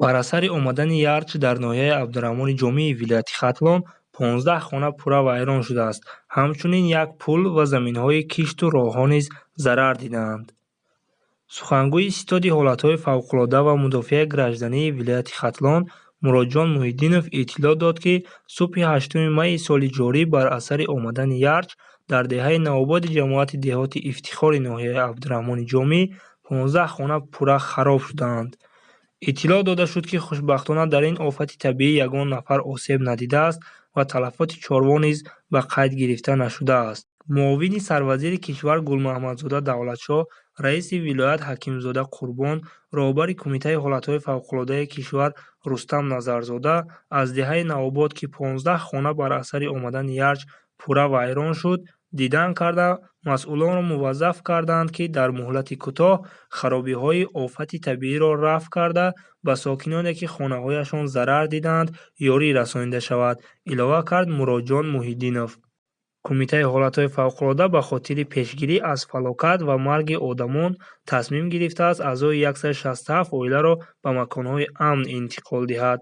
Бар асари омадани ярч дар ноҳияи Абдураҳмони Ҷомии вилояти Хатлон 15 хона пурра вайрон шудааст. Ҳамчунин як пул ва заминҳои кишту роҳҳо низ зарар дидаанд. Сухангӯи Ситоди ҳолатҳои фавқулодда ва мудофиаи граждании вилояти Хатлон Муродҷон Муҳиддинов иттилоъ дод, ки субҳи 8 майи соли ҷорӣ бар асари омадани ярч дар деҳаи Навободи ҷамоати деҳоти Ифтихори ноҳияи Абдураҳмони Ҷомӣ 15 хона пурра хароб шудаанд. Иттилоъ дода шуд, ки хушбахтона дар ин офати табиӣ ягон нафар осеб надидааст ва талафоти чорво низ ба қайд гирифта нашудааст. Муовини сарвазири кишвар Гулмаҳмадзода Давлатшоҳ, раиси вилоят Ҳакимзода Қурбон, роҳбари Кумитаи ҳолатҳои фавқулоддаи кишвар Рустам Назарзода аз деҳаи Навобод, ки 15 хона бар асари омадани ярч пурра вайрон шуд, дидан карда, масъулонро муваззаф карданд, ки дар муҳлати кӯтоҳ харобиҳои офати табииро рафъ карда, ба сокиноне, ки хонаҳояшон зарар дидаанд, ёрӣ расонида шавад, илова кард Муродҷон Муҳиддинов. Кумитаи ҳолатҳои фавқулодда ба хотири пешгирӣ аз фалокат ва марги одамон тасмим гирифтааст аъзои 167 оиларо ба маконҳои амн интиқол диҳад.